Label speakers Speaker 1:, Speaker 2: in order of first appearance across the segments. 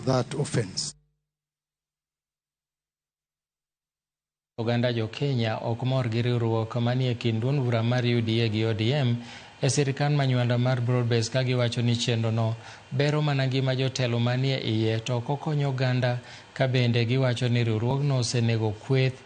Speaker 1: that offense.
Speaker 2: Oganda jo Kenya ok mor gi riwruok manie kind duond bura mar UDA gi ODM e sirkand manywanda mar Broadbase ka giwacho ni chenrono bero mana ngima jotelo manie iye to ok okony oganda ka bende giwacho ni riwruogno osenego kweth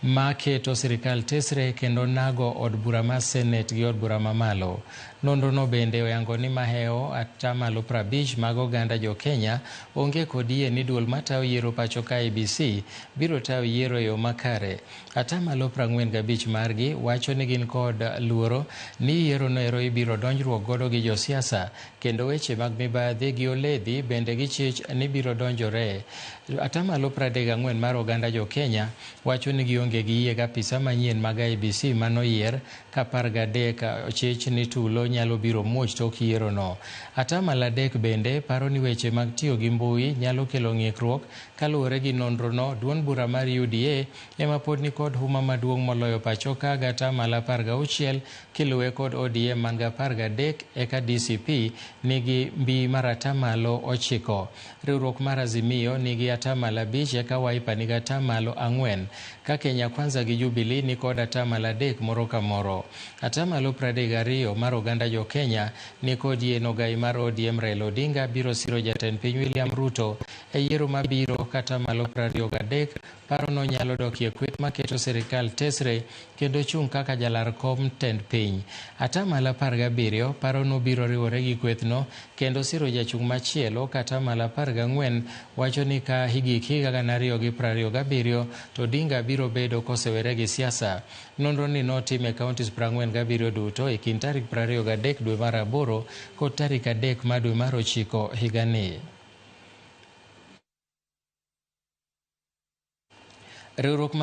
Speaker 2: ma keto sirkal tesre kendo nago od bura mar Senate gi od bura mamalo. Nonrono bende oyango ni mahewo 50% mag oganda jo Kenya onge kod yie ni duol matayo yiero pacho ka IEBC biro tayo yiero e yo makare. 45% margi wacho ni gin kod luoro ni yiero no ero ibiro donjruok godo gi josiasa kendo weche mag mibadhi gi oledhi bende gichich ni biro donjore. 34% mar oganda jo Kenya wacho ni gionge gi yie gi apisa manyien mag IEBC manoyier ka 13 chich ni tulo nyalo biro muoch tok yiero no. 3% bende paro ni weche mag tiyo gi mbui nyalo kelo ng'ikruok kaluwore gi nonrono. Duond bura mar UDA ema pod nikod huma maduong' moloyo pacho ka gi 16% kiluwe kod ODM man gi 13 eka DCP nigi mbi mar 9%. Riwruok mar Azimio nigi 5% eka Wiper nigi 4% ka Kenya Kwanza gi Jubilee nikod 3% moro ka moro. 32% mar oganda jo Kenya nikod yie nogai mar ODM Raila Odinga biro siro jatend piny William Ruto e yiero mabiro ka 23% parono nyalo dokie kweth maketo sirikal tesre kendo chung' kaka jalar kom tend piny. 17% parono biro riwore gi kwethno kendo siro jachung' machielo ka 14% wacho ni ka higik higa 2027 to Odinga biro bedo kosewere gi siasa. Nonro ni notim e counties 47 duto e kind tarik 23 dwe mar aboro kod tarik 3 mar dwe mar ochiko higani. Riwruok